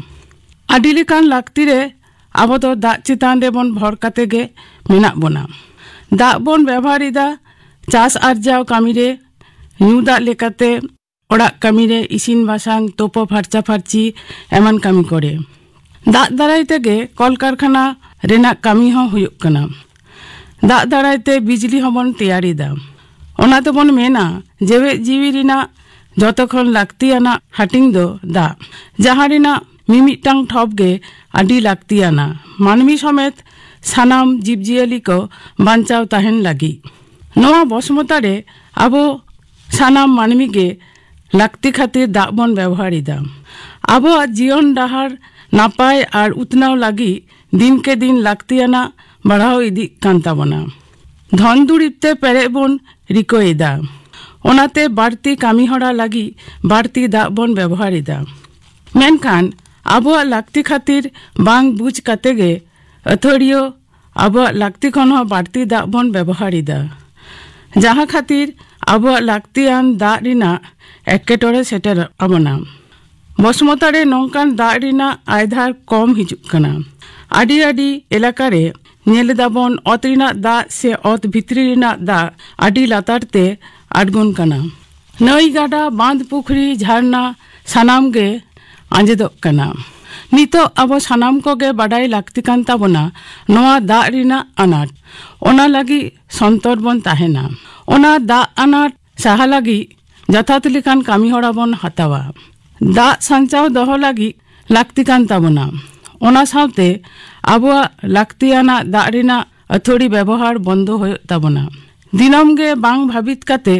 ᱟᱹᱰᱤ ᱞᱮᱠᱟᱱ ᱞᱟᱹᱠᱛᱤ ᱨᱮ ᱟᱵᱚ ᱫᱚ ᱫᱟᱜ ᱪᱮᱛᱟᱱ ᱨᱮᱵᱚᱱ ᱵᱷᱚᱨ ᱠᱟᱛᱮ ᱜᱮ ᱢᱮᱱᱟᱜ ᱵᱚᱱᱟ᱾ ᱫᱟᱜ ᱵᱚᱱ ᱵᱮᱵᱚᱦᱟᱨ ᱮᱫᱟ ᱪᱟᱥ ᱟᱨᱡᱟᱣ ᱠᱟᱹᱢᱤ ᱨᱮ, ᱧᱩ ᱫᱟᱜ ᱞᱮᱠᱟᱛᱮ ᱚᱲᱟᱜ ᱠᱟᱹᱢᱤ ᱨᱮ, ᱤᱥᱤᱱ ᱵᱟᱥᱟᱝ, ᱛᱳᱯᱳ ᱯᱷᱟᱨᱪᱟ ᱯᱷᱟᱨᱪᱤ ᱮᱢᱟᱱ ᱠᱟᱹᱢᱤ ᱠᱚᱨᱮ᱾ ᱫᱟᱜ ᱫᱟᱨᱟᱭ ᱛᱮᱜᱮ ᱠᱚᱞᱠᱟᱨᱠᱷᱟᱱᱟ ᱨᱮᱱᱟᱜ ᱠᱟᱹᱢᱤ ᱦᱚᱸ ᱦᱩᱭᱩᱜ ᱠᱟᱱᱟ᱾ ᱫᱟᱜ ᱫᱟᱨᱟᱭ ᱛᱮ ᱵᱤᱡᱽᱞᱤ ᱦᱚᱸᱵᱚᱱ ᱛᱮᱭᱟᱨ ᱮᱫᱟ᱾ ᱚᱱᱟ ᱛᱮᱵᱚᱱ ᱢᱮᱱᱟ, ᱡᱮᱣᱮᱫ ᱡᱤᱣᱤ ᱨᱮᱱᱟᱜ ᱡᱚᱛᱚ ᱠᱷᱚᱱ ᱞᱟᱹᱠᱛᱤᱭᱟᱱᱟᱜ ᱦᱟᱹᱴᱤᱧ ᱫᱚ ᱫᱟᱜ, ᱡᱟᱦᱟᱸ ᱨᱮᱱᱟᱜ ᱢᱤᱢᱤᱫᱴᱟᱝ ᱴᱷᱚᱯ ᱜᱮ ᱟᱹᱰᱤ ᱞᱟᱹᱠᱛᱤᱭᱟᱱᱟ, ᱢᱟᱹᱱᱢᱤ ᱥᱚᱢᱮᱛ ᱥᱟᱱᱟᱢ ᱡᱤᱵᱽᱡᱤᱭᱟᱹᱞᱤ ᱠᱚ ᱵᱟᱧᱪᱟᱣ ᱛᱟᱦᱮᱱ ᱞᱟᱹᱜᱤᱫ᱾ ᱱᱚᱣᱟ ᱵᱚᱥᱢᱚᱛᱟ ᱨᱮ ᱟᱵᱚ ᱥᱟᱱᱟᱢ ᱢᱟᱹᱱᱢᱤ ᱜᱮ ᱞᱟᱹᱠᱛᱤ ᱠᱷᱟᱹᱛᱤᱨ ᱫᱟᱜ ᱵᱚᱱ ᱵᱮᱵᱚᱦᱟᱨ ᱮᱫᱟ᱾ ᱟᱵᱚᱣᱟᱜ ᱡᱤᱭᱚᱱ ᱰᱟᱦᱟᱨ ᱱᱟᱯᱟᱭ ᱟᱨ ᱩᱛᱱᱟᱹᱣ ᱞᱟᱹᱜᱤᱫ ᱫᱤᱱ ᱠᱮ ᱫᱤᱱ ᱞᱟᱹᱠᱛᱤᱭᱟᱱᱟᱜ ᱵᱟᱲᱦᱟᱣ ᱤᱫᱤᱜ ᱠᱟᱱ ᱛᱟᱵᱚᱱᱟ᱾ ᱫᱷᱚᱱ ᱫᱩᱨᱤᱵ ᱛᱮ ᱯᱮᱨᱮᱡ ᱵᱚᱱ ᱨᱤᱠᱟᱹᱭᱮᱫᱟ, ᱚᱱᱟᱛᱮ ᱵᱟᱹᱲᱛᱤ ᱠᱟᱹᱢᱤ ᱦᱚᱨᱟ ᱞᱟᱹᱜᱤᱫ ᱵᱟᱹᱲᱛᱤ ᱫᱟᱜ ᱵᱚᱱ ᱵᱮᱵᱚᱦᱟᱨ ᱮᱫᱟ᱾ ᱢᱮᱱᱠᱷᱟᱱ ᱟᱵᱚᱣᱟᱜ ᱞᱟᱹᱠᱛᱤ ᱠᱷᱟᱹᱛᱤᱨ ᱵᱟᱝ ᱵᱩᱡᱽ ᱠᱟᱛᱮ ᱜᱮ ᱟᱹᱛᱷᱟᱹᱲᱤᱭᱟᱹ ᱟᱵᱚᱣᱟᱜ ᱞᱟᱹᱠᱛᱤ ᱠᱷᱚᱱ ᱦᱚᱸ ᱵᱟᱹᱲᱛᱤ ᱫᱟᱜ ᱵᱚᱱ ᱵᱮᱵᱚᱦᱟᱨ ᱮᱫᱟ, ᱡᱟᱦᱟᱸ ᱠᱷᱟᱹᱛᱤᱨ ᱟᱵᱚᱣᱟᱜ ᱞᱟᱹᱠᱛᱤᱭᱟᱱ ᱫᱟᱜ ᱨᱮᱱᱟᱜ ᱮᱴᱠᱮᱴᱚᱬᱮ ᱥᱮᱴᱮᱨᱚᱜ ᱛᱟᱵᱚᱱᱟ᱾ ᱵᱚᱥᱢᱚᱛᱟ ᱨᱮ ᱱᱚᱝᱠᱟᱱ ᱫᱟᱜ ᱨᱮᱱᱟᱜ ᱟᱭᱫᱷᱟᱨ ᱠᱚᱢ ᱦᱤᱡᱩᱜ ᱠᱟᱱᱟ᱾ ᱟᱹᱰᱤ ᱟᱹᱰᱤ ᱮᱞᱟᱠᱟ ᱨᱮ ᱧᱮᱞ ᱮᱫᱟᱵᱚᱱ, ᱚᱛ ᱨᱮᱱᱟᱜ ᱫᱟᱜ ᱥᱮ ᱚᱛ ᱵᱷᱤᱛᱨᱤ ᱨᱮᱱᱟᱜ ᱫᱟᱜ ᱟᱹᱰᱤ ᱞᱟᱛᱟᱨ ᱛᱮ ᱟᱬᱜᱚᱱ ᱠᱟᱱᱟ᱾ ᱱᱟᱹᱭ, ᱜᱟᱰᱟ, ᱵᱟᱸᱫᱽ, ᱯᱩᱠᱷᱨᱤ, ᱡᱷᱟᱨᱱᱟ ᱥᱟᱱᱟᱢ ᱜᱮ ᱟᱸᱡᱮᱫᱚᱜ ᱠᱟᱱᱟ᱾ ᱱᱤᱛᱚᱜ ᱟᱵᱚ ᱥᱟᱱᱟᱢ ᱠᱚᱜᱮ ᱵᱟᱰᱟᱭ ᱞᱟᱹᱠᱛᱤ ᱠᱟᱱ ᱛᱟᱵᱚᱱᱟ ᱱᱚᱣᱟ ᱫᱟᱜ ᱨᱮᱱᱟᱜ ᱟᱱᱟᱴ᱾ ᱚᱱᱟ ᱞᱟᱹᱜᱤᱫ ᱥᱚᱱᱛᱚᱨ ᱵᱚᱱ ᱛᱟᱦᱮᱱᱟ᱾ ᱚᱱᱟ ᱫᱟᱜ ᱟᱱᱟᱴ ᱥᱟᱦᱟ ᱞᱟᱹᱜᱤᱫ ᱡᱚᱛᱷᱟᱛ ᱞᱮᱠᱟᱱ ᱠᱟᱹᱢᱤ ᱦᱚᱨᱟ ᱵᱚᱱ ᱦᱟᱛᱟᱣᱟ᱾ ᱫᱟᱜ ᱥᱟᱧᱪᱟᱣ ᱫᱚᱦᱚ ᱞᱟᱹᱜᱤᱫ ᱞᱟᱹᱠᱛᱤ ᱠᱟᱱ ᱛᱟᱵᱚᱱᱟ᱾ ᱚᱱᱟ ᱥᱟᱶᱛᱮ ᱟᱵᱚᱣᱟᱜ ᱞᱟᱹᱠᱛᱤᱭᱟᱱᱟᱜ ᱫᱟᱜ ᱨᱮᱱᱟᱜ ᱟᱹᱛᱷᱟᱹᱲᱤ ᱵᱮᱵᱚᱦᱟᱨ ᱵᱚᱱᱫᱚ ᱦᱩᱭᱩᱜ ᱛᱟᱵᱚᱱᱟ᱾ ᱫᱤᱱᱟᱹᱢ ᱜᱮ ᱵᱟᱝ ᱵᱷᱟᱵᱤᱛ ᱠᱟᱛᱮ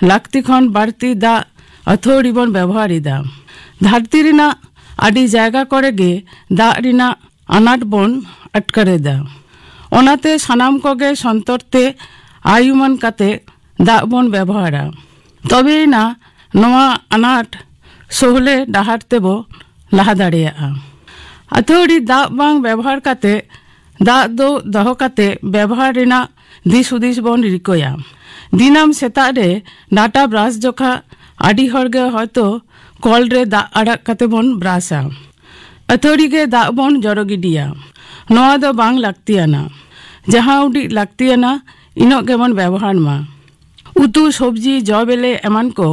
ᱞᱟᱹᱠᱛᱤ ᱠᱷᱚᱱ ᱵᱟᱹᱲᱛᱤ ᱫᱟᱜ ᱟᱹᱛᱷᱟᱹᱲᱤ ᱵᱚᱱ ᱵᱮᱵᱚᱦᱟᱨ ᱮᱫᱟ᱾ ᱫᱷᱟᱹᱨᱛᱤ ᱨᱮᱱᱟᱜ ᱟᱹᱰᱤ ᱡᱟᱭᱜᱟ ᱠᱚᱨᱮ ᱜᱮ ᱫᱟᱜ ᱨᱮᱱᱟᱜ ᱟᱱᱟᱴ ᱵᱚᱱ ᱟᱴᱠᱟᱨ ᱮᱫᱟ᱾ ᱚᱱᱟᱛᱮ ᱥᱟᱱᱟᱢ ᱠᱚᱜᱮ ᱥᱚᱱᱛᱚᱨ ᱛᱮ ᱟᱭᱩᱢᱟᱹᱱ ᱠᱟᱛᱮ ᱫᱟᱜ ᱵᱚᱱ ᱵᱮᱵᱚᱦᱟᱨᱟ᱾ ᱛᱚᱵᱮᱭᱮᱱᱟ ᱱᱚᱣᱟ ᱟᱱᱟᱴ ᱥᱚᱦᱞᱮ ᱰᱟᱦᱟᱨ ᱛᱮᱵᱚ ᱞᱟᱦᱟ ᱫᱟᱲᱮᱭᱟᱜᱼᱟ᱾ ᱟᱹᱛᱷᱟᱹᱲᱤ ᱫᱟᱜ ᱵᱟᱝ ᱵᱮᱵᱚᱦᱟᱨ ᱠᱟᱛᱮ ᱫᱟᱜ ᱫᱚ ᱫᱚᱦᱚ ᱠᱟᱛᱮ ᱵᱮᱵᱚᱦᱟᱨ ᱨᱮᱱᱟᱜ ᱫᱤᱥ ᱦᱩᱫᱤᱥ ᱵᱚᱱ ᱨᱤᱠᱟᱹᱭᱟ᱾ ᱫᱤᱱᱟᱢ ᱥᱮᱛᱟᱜ ᱨᱮ ᱰᱟᱴᱟ ᱵᱨᱟᱥ ᱡᱚᱠᱷᱟ ᱟᱹᱰᱤ ᱦᱚᱲ ᱜᱮ ᱦᱚᱭᱛᱚ ᱠᱚᱞ ᱨᱮ ᱫᱟᱜ ᱟᱲᱟᱜ ᱠᱟᱛᱮ ᱵᱚᱱ ᱵᱨᱟᱥᱟ᱾ ᱟᱹᱛᱷᱟᱹᱲᱤ ᱜᱮ ᱫᱟᱜ ᱵᱚᱱ ᱡᱚᱨᱚ ᱜᱤᱰᱤᱭᱟ᱾ ᱱᱚᱣᱟ ᱫᱚ ᱵᱟᱝ ᱞᱟᱹᱠᱛᱤᱭᱟᱱᱟ᱾ ᱡᱟᱦᱟᱸ ᱩᱰᱤᱡ ᱞᱟᱹᱠᱛᱤᱭᱟᱱᱟ ᱤᱱᱟᱹᱜ ᱜᱮᱵᱚᱱ ᱵᱮᱵᱚᱦᱟᱨ ᱢᱟ᱾ ᱩᱛᱩ, ᱥᱚᱵᱽᱡᱤ, ᱡᱚ ᱵᱮᱞᱮ ᱮᱢᱟᱱ ᱠᱚ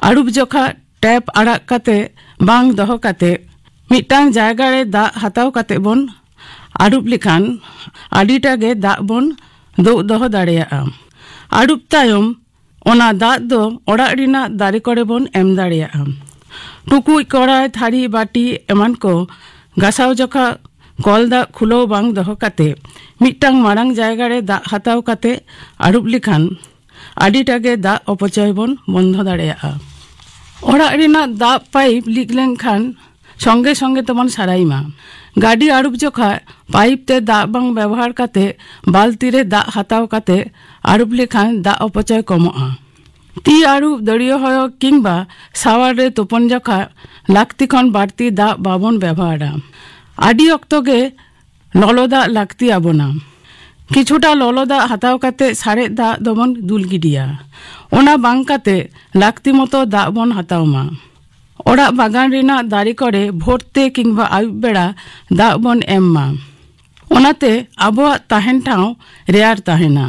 ᱟᱹᱨᱩᱵ ᱡᱚᱠᱷᱟ ᱴᱮᱯ ᱟᱲᱟᱜ ᱠᱟᱛᱮ ᱵᱟᱝ ᱫᱚᱦᱚ ᱠᱟᱛᱮ ᱢᱤᱫᱴᱟᱝ ᱡᱟᱭᱜᱟ ᱨᱮ ᱫᱟᱜ ᱦᱟᱛᱟᱣ ᱠᱟᱛᱮ ᱵᱚᱱ ᱟᱹᱨᱩᱵ ᱞᱮᱠᱷᱟᱱ ᱟᱹᱰᱤᱴᱟ ᱜᱮ ᱫᱟᱜ ᱵᱚᱱ ᱫᱩᱜ ᱫᱚᱦᱚ ᱫᱟᱲᱮᱭᱟᱜᱼᱟ᱾ ᱟᱹᱨᱩᱵ ᱛᱟᱭᱚᱢ ᱚᱱᱟ ᱫᱟᱜ ᱫᱚ ᱚᱲᱟᱜ ᱨᱮᱱᱟᱜ ᱫᱟᱨᱮ ᱠᱚᱨᱮ ᱵᱚᱱ ᱮᱢ ᱫᱟᱲᱮᱭᱟᱜᱼᱟ᱾ ᱴᱩᱠᱩᱡ, ᱠᱚᱲᱟᱭ, ᱛᱷᱟᱹᱨᱤ, ᱵᱟᱹᱴᱤ ᱮᱢᱟᱱ ᱠᱚ ᱜᱟᱥᱟᱣ ᱡᱚᱠᱷᱟ ᱠᱚᱞ ᱫᱟᱜ ᱠᱷᱩᱞᱟᱹᱣ ᱵᱟᱝ ᱫᱚᱦᱚ ᱠᱟᱛᱮ ᱢᱤᱫᱴᱟᱝ ᱢᱟᱨᱟᱝ ᱡᱟᱭᱜᱟ ᱨᱮ ᱫᱟᱜ ᱦᱟᱛᱟᱣ ᱠᱟᱛᱮ ᱟᱹᱨᱩᱵ ᱞᱮᱠᱷᱟᱱ ᱟᱹᱰᱤᱴᱟ ᱜᱮ ᱫᱟᱜ ᱚᱯᱚᱪᱚᱭ ᱵᱚᱱ ᱵᱚᱱᱫᱚ ᱫᱟᱲᱮᱭᱟᱜᱼᱟ᱾ ᱚᱲᱟᱜ ᱨᱮᱱᱟᱜ ᱫᱟᱜ ᱯᱟᱭᱤᱯ ᱞᱤᱠ ᱞᱮᱱᱠᱷᱟᱱ ᱥᱚᱸᱜᱮ ᱥᱚᱸᱜᱮ ᱛᱮᱵᱚᱱ ᱥᱟᱨᱟᱭ ᱢᱟ᱾ ᱜᱟᱹᱰᱤ ᱟᱹᱨᱩᱵ ᱡᱚᱠᱷᱟ ᱯᱟᱭᱤᱯ ᱛᱮ ᱫᱟᱜ ᱵᱟᱝ ᱵᱮᱵᱚᱦᱟᱨ ᱠᱟᱛᱮ ᱵᱟᱹᱞᱛᱤ ᱨᱮ ᱫᱟᱜ ᱦᱟᱛᱟᱣ ᱠᱟᱛᱮ ᱟᱹᱨᱩᱵ ᱞᱮᱠᱷᱟᱱ ᱫᱟᱜ ᱚᱯᱚᱪᱚᱭ ᱠᱚᱢᱚᱜᱼᱟ᱾ ᱛᱤ ᱟᱹᱨᱩᱵ, ᱫᱟᱹᱲᱤᱭᱟᱹ ᱦᱚᱭᱚ ᱠᱤᱝᱵᱟ ᱥᱟᱣᱟᱨ ᱨᱮ ᱛᱩᱯᱩᱱ ᱡᱚᱠᱷᱟ ᱞᱟᱹᱠᱛᱤ ᱠᱷᱚᱱ ᱵᱟᱹᱲᱛᱤ ᱫᱟᱜ ᱵᱟᱵᱚᱱ ᱵᱮᱵᱚᱦᱟᱨᱟ᱾ ᱟᱹᱰᱤ ᱚᱠᱛᱚ ᱜᱮ ᱞᱚᱞᱚ ᱫᱟᱜ ᱞᱟᱹᱠᱛᱤ ᱟᱵᱚᱱᱟ᱾ ᱠᱤᱪᱷᱩᱴᱟ ᱞᱚᱞᱚ ᱫᱟᱜ ᱦᱟᱛᱟᱣ ᱠᱟᱛᱮ ᱥᱟᱨᱮᱡ ᱫᱟᱜ ᱫᱚᱵᱚᱱ ᱫᱩᱞ ᱜᱤᱰᱤᱭᱟ᱾ ᱚᱱᱟ ᱵᱟᱝ ᱠᱟᱛᱮ ᱞᱟᱹᱠᱛᱤ ᱢᱚᱛᱚ ᱫᱟᱜ ᱵᱚᱱ ᱦᱟᱛᱟᱣ ᱢᱟ᱾ ᱚᱲᱟᱜ ᱵᱟᱜᱟᱱ ᱨᱮᱱᱟᱜ ᱫᱟᱨᱮ ᱠᱚᱨᱮ ᱵᱷᱳᱨ ᱛᱮ ᱠᱤᱝᱵᱟ ᱟᱹᱭᱩᱵ ᱵᱮᱲᱟ ᱫᱟᱜ ᱵᱚᱱ ᱮᱢ ᱢᱟ᱾ ᱚᱱᱟᱛᱮ ᱟᱵᱚᱣᱟᱜ ᱛᱟᱦᱮᱱ ᱴᱷᱟᱶ ᱨᱮᱭᱟᱲ ᱛᱟᱦᱮᱱᱟ᱾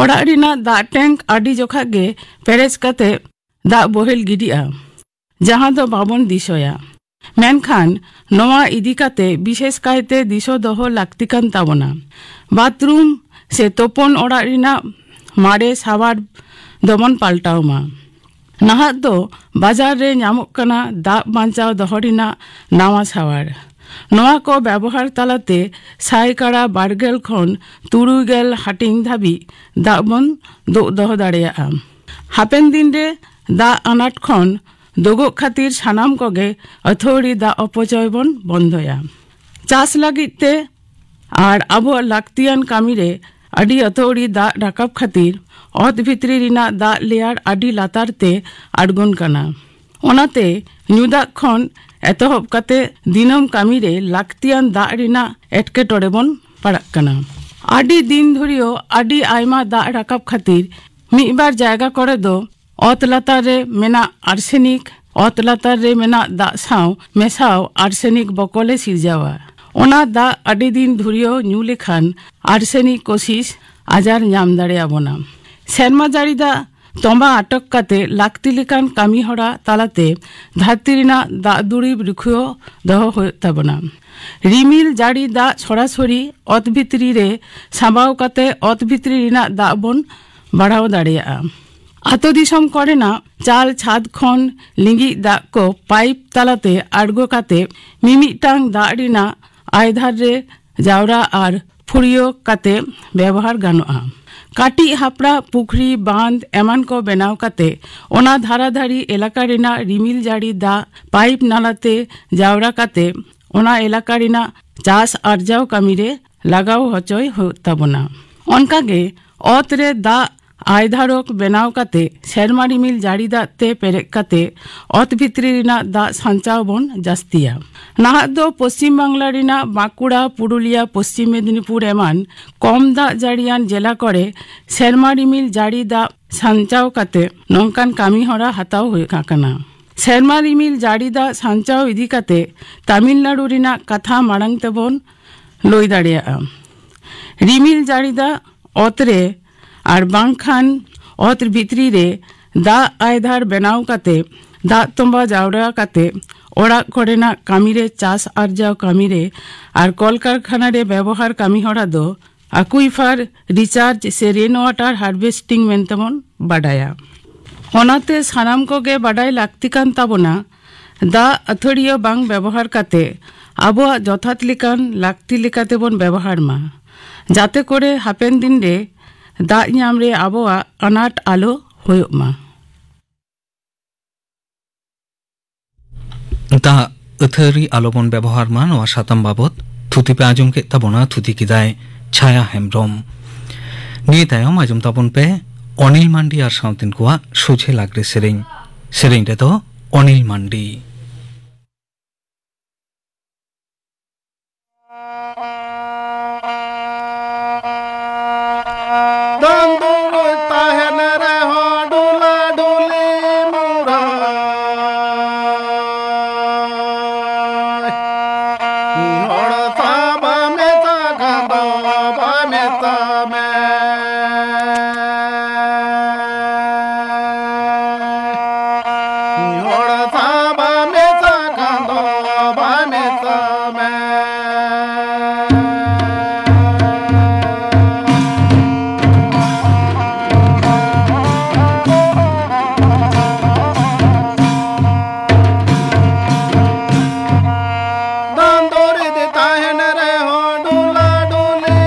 ᱚᱲᱟᱜ ᱨᱮᱱᱟᱜ ᱫᱟᱜ ᱴᱮᱝᱠ ᱟᱹᱰᱤ ᱡᱚᱠᱷᱟ ᱜᱮ ᱯᱮᱨᱮᱡ ᱠᱟᱛᱮ ᱫᱟᱜ ᱵᱚᱦᱮᱞ ᱜᱤᱰᱤᱜᱼᱟ, ᱡᱟᱦᱟᱸ ᱫᱚ ᱵᱟᱵᱚᱱ ᱫᱤᱥᱟᱹᱭᱟ᱾ ᱢᱮᱱᱠᱷᱟᱱ ᱱᱚᱣᱟ ᱤᱫᱤ ᱠᱟᱛᱮ ᱵᱤᱥᱮᱥ ᱠᱟᱭᱛᱮ ᱫᱤᱥᱟᱹ ᱫᱚᱦᱚ ᱞᱟᱹᱠᱛᱤ ᱠᱟᱱ ᱛᱟᱵᱚᱱᱟ᱾ ᱵᱟᱛᱷᱨᱩᱢ ᱥᱮ ᱛᱳᱯᱳᱱ ᱚᱲᱟᱜ ᱨᱮᱱᱟᱜ ᱢᱟᱨᱮ ᱥᱟᱣᱟᱨ ᱫᱚᱵᱚᱱ ᱯᱟᱞᱴᱟᱣ ᱢᱟ᱾ ᱱᱟᱦᱟᱜ ᱫᱚ ᱵᱟᱡᱟᱨ ᱨᱮ ᱧᱟᱢᱚᱜ ᱠᱟᱱᱟ ᱫᱟᱜ ᱵᱟᱧᱪᱟᱣ ᱫᱚᱦᱚ ᱨᱮᱱᱟᱜ ᱱᱟᱣᱟ ᱥᱟᱣᱟᱨ᱾ ᱱᱚᱣᱟ ᱠᱚ ᱵᱮᱵᱚᱦᱟᱨ ᱛᱟᱞᱟᱛᱮ ᱥᱟᱭᱠᱟᱲᱟ ᱵᱟᱨ ᱜᱮᱞ ᱠᱷᱚᱱ ᱛᱩᱨᱩᱭ ᱜᱮᱞ ᱦᱟᱹᱴᱤᱧ ᱫᱷᱟᱹᱵᱤᱡ ᱫᱟᱜ ᱵᱚᱱ ᱫᱳᱜ ᱫᱚᱦᱚ ᱫᱟᱲᱮᱭᱟᱜᱼᱟ᱾ ᱦᱟᱯᱮᱱ ᱫᱤᱱ ᱨᱮ ᱫᱟᱜ ᱟᱱᱟᱴ ᱠᱷᱚᱱ ᱫᱳᱜᱚᱜ ᱠᱷᱟᱹᱛᱤᱨ ᱥᱟᱱᱟᱢ ᱠᱚᱜᱮ ᱟᱹᱛᱷᱟᱹᱣᱲᱤ ᱫᱟᱜ ᱚᱯᱚᱪᱚᱭ ᱵᱚᱱ ᱵᱚᱱᱫᱚᱭᱟ᱾ ᱪᱟᱥ ᱞᱟᱹᱜᱤᱫ ᱛᱮ ᱟᱨ ᱟᱵᱚᱣᱟᱜ ᱞᱟᱹᱠᱛᱤᱭᱟᱱ ᱠᱟᱹᱢᱤ ᱨᱮ ᱟᱹᱰᱤ ᱟᱹᱛᱷᱟᱹᱣᱲᱤ ᱫᱟᱜ ᱨᱟᱠᱟᱵ ᱠᱷᱟᱹᱛᱤᱨ ᱚᱛ ᱵᱷᱤᱛᱨᱤ ᱨᱮᱱᱟᱜ ᱫᱟᱜ ᱞᱮᱭᱟᱨ ᱟᱹᱰᱤ ᱞᱟᱛᱟᱨ ᱛᱮ ᱟᱬᱜᱚᱱ ᱠᱟᱱᱟ᱾ ᱚᱱᱟᱛᱮ ᱧᱩ ᱫᱟᱜ ᱠᱷᱚᱱ ᱮᱛᱚᱦᱚᱵ ᱠᱟᱛᱮ ᱫᱤᱱᱟᱹᱢ ᱠᱟᱹᱢᱤ ᱨᱮ ᱞᱟᱹᱠᱛᱤᱭᱟᱱ ᱫᱟᱜ ᱨᱮᱱᱟᱜ ᱮᱴᱠᱮᱴᱚᱬᱮ ᱵᱚᱱ ᱯᱟᱲᱟᱜ ᱠᱟᱱᱟ᱾ ᱟᱹᱰᱤ ᱫᱤᱱ ᱫᱷᱩᱨᱤᱭᱟᱹ ᱟᱹᱰᱤ ᱟᱭᱢᱟ ᱫᱟᱜ ᱨᱟᱠᱟᱵ ᱠᱷᱟᱹᱛᱤᱨ ᱢᱤᱫ ᱵᱟᱨ ᱡᱟᱭᱜᱟ ᱠᱚᱨᱮ ᱫᱚ ᱚᱛ ᱞᱟᱛᱟᱨ ᱨᱮ ᱢᱮᱱᱟᱜ ᱟᱨᱥᱮᱱᱤᱠ ᱚᱛ ᱞᱟᱛᱟᱨ ᱨᱮ ᱢᱮᱱᱟᱜ ᱫᱟᱜ ᱥᱟᱶ ᱢᱮᱥᱟᱣ ᱟᱨᱥᱮᱱᱤᱠ ᱵᱚᱠᱚᱞᱮ ᱥᱤᱨᱡᱟᱣᱟ᱾ ᱚᱱᱟ ᱫᱟᱜ ᱟᱹᱰᱤ ᱫᱤᱱ ᱫᱷᱩᱨᱤᱭᱟᱹ ᱧᱩ ᱞᱮᱠᱷᱟᱱ ᱟᱨᱥᱮᱱᱤᱠ ᱠᱳᱥᱤᱥ ᱟᱡᱟᱨ ᱧᱟᱢ ᱫᱟᱲᱮᱭᱟᱵᱚᱱᱟ᱾ ᱥᱮᱨᱢᱟ ᱡᱟᱹᱲᱤ ᱫᱟᱜ ᱛᱚᱸᱵᱟ ᱟᱴᱚᱠ ᱠᱟᱛᱮ ᱞᱟᱹᱠᱛᱤ ᱞᱮᱠᱟᱱ ᱠᱟᱹᱢᱤ ᱦᱚᱨᱟ ᱛᱟᱞᱟᱛᱮ ᱫᱷᱟᱹᱨᱛᱤ ᱨᱮᱱᱟᱜ ᱫᱟᱜ ᱫᱩᱨᱤᱵ ᱨᱩᱠᱷᱤᱭᱟᱹ ᱫᱚᱦᱚ ᱦᱩᱭᱩᱜ ᱛᱟᱵᱚᱱᱟ᱾ ᱨᱤᱢᱤᱞ ᱡᱟᱹᱲᱤ ᱫᱟᱜ ᱥᱚᱨᱟᱥᱚᱨᱤ ᱚᱛ ᱵᱷᱤᱛᱨᱤ ᱨᱮ ᱥᱟᱸᱵᱟᱣ ᱠᱟᱛᱮ ᱚᱛ ᱵᱷᱤᱛᱨᱤ ᱨᱮᱱᱟᱜ ᱫᱟᱜ ᱵᱚᱱ ᱵᱟᱲᱦᱟᱣ ᱫᱟᱲᱮᱭᱟᱜᱼᱟ᱾ ᱟᱛᱳ ᱫᱤᱥᱚᱢ ᱠᱚᱨᱮᱱᱟᱜ ᱪᱟᱞ ᱪᱷᱟᱫ ᱠᱷᱚᱱ ᱞᱤᱸᱜᱤᱜ ᱫᱟᱜ ᱠᱚ ᱯᱟᱭᱤᱯ ᱛᱟᱞᱟᱛᱮ ᱟᱬᱜᱚ ᱠᱟᱛᱮ ᱢᱤᱢᱤᱫᱴᱟᱝ ᱫᱟᱜ ᱨᱮᱱᱟᱜ ᱟᱭᱫᱷᱟᱨ ᱨᱮ ᱡᱟᱣᱨᱟ ᱟᱨ ᱯᱷᱩᱲᱭᱟᱹ ᱠᱟᱛᱮ ᱵᱮᱣᱦᱟᱨ ᱜᱟᱱᱚᱜᱼᱟ᱾ ᱠᱟᱹᱴᱤᱡ ᱦᱟᱯᱲᱟ ᱯᱩᱠᱷᱨᱤ, ᱵᱟᱸᱫᱷ ᱮᱢᱟᱱ ᱠᱚ ᱵᱮᱱᱟᱣ ᱠᱟᱛᱮ ᱚᱱᱟ ᱫᱷᱟᱨᱟ ᱫᱷᱟᱨᱤ ᱮᱞᱟᱠᱟ ᱨᱮᱱᱟᱜ ᱨᱤᱢᱤᱞ ᱡᱟᱹᱲᱤ ᱫᱟᱜ ᱯᱟᱭᱤᱯ ᱱᱟᱞᱟᱛᱮ ᱡᱟᱣᱨᱟ ᱠᱟᱛᱮ ᱚᱱᱟ ᱮᱞᱟᱠᱟ ᱨᱮᱱᱟᱜ ᱪᱟᱥ ᱟᱨᱡᱟᱣ ᱠᱟᱹᱢᱤ ᱨᱮ ᱞᱟᱜᱟᱣ ᱦᱚᱪᱚᱭ ᱦᱩᱭᱩᱜ ᱛᱟᱵᱚᱱᱟ᱾ ᱚᱱᱠᱟᱜᱮ ᱚᱛ ᱨᱮ ᱫᱟᱜ ᱟᱭᱫᱷᱟᱨᱚᱠ ᱵᱮᱱᱟᱣ ᱠᱟᱛᱮ ᱥᱮᱨᱢᱟ ᱨᱤᱢᱤᱞ ᱡᱟᱹᱲᱤ ᱫᱟᱜ ᱛᱮ ᱯᱮᱨᱮᱡ ᱠᱟᱛᱮ ᱚᱛ ᱵᱷᱤᱛᱨᱤ ᱨᱮᱱᱟᱜ ᱫᱟᱜ ᱥᱟᱧᱪᱟᱣ ᱵᱚᱱ ᱡᱟᱹᱥᱛᱤᱭᱟ᱾ ᱱᱟᱦᱟᱜ ᱫᱚ ᱯᱚᱥᱪᱤᱢ ᱵᱟᱝᱞᱟ ᱨᱮᱱᱟᱜ ᱵᱟᱸᱠᱩᱲᱟ, ᱯᱩᱨᱩᱞᱤᱭᱟ, ᱯᱚᱥᱪᱤᱢ ᱢᱮᱫᱤᱱᱤᱯᱩᱨ ᱮᱢᱟᱱ ᱠᱚᱢ ᱫᱟᱜ ᱡᱟᱹᱲᱤᱭᱟᱱ ᱡᱮᱞᱟ ᱠᱚᱨᱮ ᱥᱮᱨᱢᱟ ᱨᱤᱢᱤᱞ ᱡᱟᱹᱲᱤ ᱫᱟᱜ ᱥᱟᱧᱪᱟᱣ ᱠᱟᱛᱮ ᱱᱚᱝᱠᱟᱱ ᱠᱟᱹᱢᱤ ᱦᱚᱨᱟ ᱦᱟᱛᱟᱣ ᱦᱩᱭᱩᱜ ᱠᱟᱱᱟ᱾ ᱥᱮᱨᱢᱟ ᱨᱤᱢᱤᱞ ᱡᱟᱹᱲᱤ ᱫᱟᱜ ᱥᱟᱧᱪᱟᱣ ᱤᱫᱤ ᱠᱟᱛᱮ ᱛᱟᱢᱤᱞᱱᱟᱲᱩ ᱨᱮᱱᱟᱜ ᱠᱟᱛᱷᱟ ᱢᱟᱲᱟᱝ ᱛᱮᱵᱚᱱ ᱞᱟᱹᱭ ᱫᱟᱲᱮᱭᱟᱜᱼᱟ᱾ ᱨᱤᱢᱤᱞ ᱡᱟᱹᱲᱤ ᱫᱟᱜ ᱚᱛ ᱨᱮ ᱟᱨ ᱵᱟᱝᱠᱷᱟᱱ ᱚᱛ ᱵᱷᱤᱛᱨᱤ ᱨᱮ ᱫᱟᱜ ᱟᱭᱫᱷᱟᱨ ᱵᱮᱱᱟᱣ ᱠᱟᱛᱮ ᱫᱟᱜ ᱛᱚᱸᱵᱟ ᱡᱟᱣᱨᱟ ᱠᱟᱛᱮ ᱚᱲᱟᱜ ᱠᱚᱨᱮᱱᱟᱜ ᱠᱟᱹᱢᱤ ᱨᱮ, ᱪᱟᱥ ᱟᱨᱡᱟᱣ ᱠᱟᱹᱢᱤ ᱨᱮ ᱟᱨ ᱠᱚᱞᱠᱟᱨᱠᱷᱟᱱᱟ ᱨᱮ ᱵᱮᱵᱚᱦᱟᱨ ᱠᱟᱹᱢᱤ ᱦᱚᱨᱟ ᱫᱚ ᱟᱠᱩᱭᱯᱷᱟᱨ ᱨᱤᱪᱟᱨᱡᱽ ᱥᱮ ᱨᱮᱱ ᱣᱟᱴᱟᱨ ᱦᱟᱨᱵᱷᱮᱥᱴᱤᱝ ᱢᱮᱱᱛᱮ ᱵᱚᱱ ᱵᱟᱰᱟᱭᱟ᱾ ᱚᱱᱟᱛᱮ ᱥᱟᱱᱟᱢ ᱠᱚᱜᱮ ᱵᱟᱰᱟᱭ ᱞᱟᱹᱠᱛᱤ ᱠᱟᱱ ᱛᱟᱵᱚᱱᱟ, ᱫᱟᱜ ᱟᱹᱛᱷᱟᱹᱲᱤᱭᱟᱹ ᱵᱟᱝ ᱵᱮᱵᱚᱦᱟᱨ ᱠᱟᱛᱮ ᱟᱵᱚᱣᱟᱜ ᱡᱚᱛᱷᱟᱛ ᱞᱮᱠᱟᱱ ᱞᱟᱹᱠᱛᱤ ᱞᱮᱠᱟᱛᱮ ᱵᱚᱱ ᱵᱮᱵᱚᱦᱟᱨ ᱢᱟ, ᱡᱟᱛᱮ ᱠᱚᱨᱮ ᱦᱟᱯᱮᱱ ᱫᱤᱱ ᱨᱮ ᱫᱟᱜ ᱧᱟᱢ ᱨᱮ ᱟᱵᱚᱣᱟᱜ ᱟᱱᱟᱴ ᱟᱞᱚ ᱦᱩᱭᱩᱜ ᱢᱟ᱾ ᱫᱟᱜ ᱟᱹᱛᱷᱟᱹᱲᱤ ᱟᱞᱚᱵᱚᱱ ᱵᱮᱵᱚᱦᱟᱨ ᱢᱟ, ᱱᱚᱣᱟ ᱥᱟᱛᱟᱢ ᱵᱟᱵᱚᱛ ᱛᱷᱩᱛᱤ ᱯᱮ ᱟᱸᱡᱚᱢ ᱠᱮᱫ ᱛᱟᱵᱚᱱᱟ᱾ ᱛᱷᱩᱛᱤ ᱠᱮᱫᱟᱭ ᱪᱷᱟᱭᱟ ᱦᱮᱢᱵᱽᱨᱚᱢ᱾ ᱱᱤᱭᱟᱹ ᱛᱟᱭᱚᱢ ᱟᱸᱡᱚᱢ ᱛᱟᱵᱚᱱ ᱯᱮ ᱚᱱᱤᱞ ᱢᱟᱱᱰᱤ ᱟᱨ ᱥᱟᱶᱛᱤᱱ ᱠᱚᱣᱟᱜ ᱥᱚᱡᱷᱮ ᱞᱟᱜᱽᱲᱮ ᱥᱮᱨᱮᱧ᱾ ᱥᱮᱨᱮᱧ ᱨᱮᱫᱚ ᱚᱱᱤᱞ ᱢᱟᱱᱰᱤ᱾ ᱫᱚᱱ ᱫᱩᱲᱩᱵ ᱛᱟᱦᱮᱱ ᱨᱮᱦᱚᱸ ᱰᱩᱞᱟ ᱰᱩᱞᱤ ᱢᱩᱨᱟᱹᱭ᱾ ᱦᱚᱲ ᱥᱟᱶ ᱵᱟᱢ ᱢᱮᱥᱟ ᱠᱷᱟᱱ ᱫᱚ ᱵᱟᱭ ᱢᱮᱥᱟ ᱢᱮ᱾ ᱦᱚᱲ ᱥᱟᱶ ᱵᱟᱢ ᱢᱮᱥᱟ ᱠᱷᱟᱱ ᱫᱚ ᱵᱟᱭ ᱢᱮᱥᱟ ᱢᱮ᱾ ᱫᱟᱱ ᱫᱚᱨᱮ ᱫᱮ ᱛᱟᱦᱮᱱ ᱨᱮᱦᱚᱸ ᱰᱩᱞᱟ ᱰᱩᱞᱤ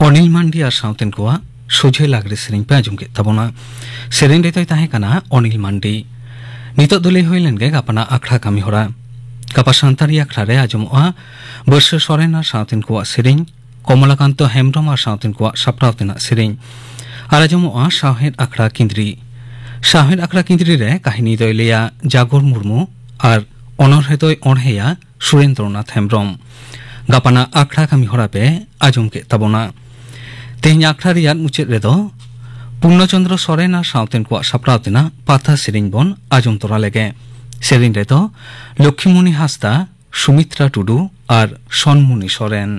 ᱚᱱᱤᱞ ᱢᱟᱱᱰᱤ ᱟᱨ ᱥᱟᱶᱛᱮᱱ ᱠᱚᱣᱟᱜ ᱥᱚᱡᱷᱮ ᱞᱟᱜᱽᱲᱮ ᱥᱮᱨᱮᱧ ᱯᱮ ᱟᱸᱡᱚᱢ ᱠᱮᱫ ᱛᱟᱵᱚᱱᱟ᱾ ᱥᱮᱨᱮᱧ ᱨᱮᱫᱚᱭ ᱛᱟᱦᱮᱸ ᱠᱟᱱᱟ ᱚᱱᱤᱞ ᱢᱟᱱᱰᱤ᱾ ᱱᱤᱛᱚᱜ ᱫᱚ ᱞᱟᱹᱭ ᱦᱩᱭ ᱞᱮᱱ ᱜᱮ ᱜᱟᱯᱟᱱᱟᱜ ᱟᱠᱷᱲᱟ ᱠᱟᱹᱢᱤ ᱦᱚᱨᱟ᱾ ᱜᱟᱯᱟ ᱥᱟᱱᱛᱟᱲᱤ ᱟᱠᱷᱲᱟ ᱨᱮ ᱟᱸᱡᱚᱢᱚᱜᱼᱟ ᱵᱟᱹᱨᱥᱟᱹ ᱥᱚᱨᱮᱱ ᱟᱨ ᱥᱟᱶᱛᱮᱱ ᱠᱚᱣᱟᱜ ᱥᱮᱨᱮᱧ, ᱠᱚᱢᱚᱞᱟᱠᱟᱱᱛᱚ ᱦᱮᱢᱵᱽᱨᱚᱢ ᱟᱨ ᱥᱟᱶᱛᱮᱱ ᱠᱚᱣᱟᱜ ᱥᱟᱯᱲᱟᱣ ᱛᱮᱱᱟᱜ ᱥᱮᱨᱮᱧ, ᱟᱨ ᱟᱸᱡᱚᱢᱚᱜᱼᱟ ᱥᱟᱶᱦᱮᱫ ᱟᱠᱷᱲᱟ ᱠᱤᱸᱫᱽᱨᱤ᱾ ᱥᱟᱶᱦᱮᱫ ᱟᱠᱷᱲᱟ ᱠᱤᱸᱫᱽᱨᱤ ᱨᱮ ᱠᱟᱹᱦᱱᱤ ᱫᱚᱭ ᱞᱟᱹᱭᱟ ᱡᱟᱜᱚᱨ ᱢᱩᱨᱢᱩ ᱟᱨ ᱚᱱᱚᱬᱦᱮ ᱫᱚᱭ ᱚᱬᱦᱮᱭᱟ ᱥᱩᱨᱮᱱᱫᱨᱚᱱᱟᱛᱷ ᱦᱮᱢᱵᱽᱨᱚᱢ᱾ ᱜᱟᱯᱟᱱᱟᱜ ᱟᱠᱷᱲᱟ ᱠᱟᱹᱢᱤ ᱦᱚᱨᱟ ᱯᱮ ᱟᱸᱡᱚᱢ ᱠᱮᱫ ᱛᱟᱵᱚᱱᱟ᱾ ᱛᱮᱦᱮᱧ ᱟᱠᱷᱲᱟ ᱨᱮᱭᱟᱜ ᱢᱩᱪᱟᱹᱫ ᱨᱮᱫᱚ ᱯᱩᱨᱱᱚ ᱪᱚᱸᱫᱽᱨᱚ ᱥᱚᱨᱮᱱ ᱟᱨ ᱥᱟᱶᱛᱮᱱ ᱠᱚᱣᱟᱜ ᱥᱟᱯᱲᱟᱣ ᱛᱮᱱᱟᱜ ᱯᱟᱛᱷᱟ ᱥᱮᱨᱮᱧ ᱵᱚᱱ ᱟᱸᱡᱚᱢ ᱛᱚᱨᱟ ᱞᱮᱜᱮ᱾ ᱥᱮᱨᱮᱧ ᱨᱮᱫᱚ ᱞᱚᱠᱠᱷᱤᱢᱩᱱᱤ ᱦᱟᱸᱥᱫᱟ, ᱥᱩᱢᱤᱛᱨᱟ ᱴᱩᱰᱩ ᱟᱨ ᱥᱚᱱᱢᱩᱱᱤ ᱥᱚᱨᱮᱱ᱾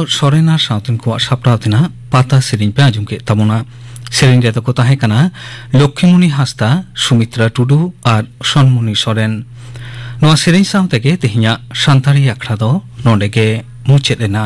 ᱥᱚᱨᱮᱱ ᱟᱨ ᱥᱟᱶᱛᱮᱱ ᱠᱚᱣᱟᱜ ᱥᱟᱯᱲᱟᱣ ᱛᱮᱱᱟᱜ ᱯᱟᱛᱟ ᱥᱮᱨᱮᱧ ᱯᱮ ᱟᱸᱡᱚᱢ ᱠᱮᱫ ᱛᱟᱵᱚᱱᱟ᱾ ᱥᱮᱨᱮᱧ ᱨᱮᱫᱚ ᱠᱚ ᱛᱟᱦᱮᱸ ᱠᱟᱱᱟ ᱞᱚᱠᱠᱷᱤᱢᱩᱱᱤ ᱦᱟᱸᱥᱫᱟ, ᱥᱩᱢᱤᱛᱨᱟ ᱴᱩᱰᱩ ᱟᱨ ᱥᱚᱱᱢᱩᱱᱤ ᱥᱚᱨᱮᱱ᱾ ᱱᱚᱣᱟ ᱥᱮᱨᱮᱧ ᱥᱟᱶ ᱛᱮᱜᱮ ᱛᱮᱦᱮᱧᱟᱜ ᱥᱟᱱᱛᱟᱲᱤ ᱟᱠᱷᱲᱟ ᱫᱚ ᱱᱚᱰᱮ ᱜᱮ ᱢᱩᱪᱟᱹᱫ ᱮᱱᱟ᱾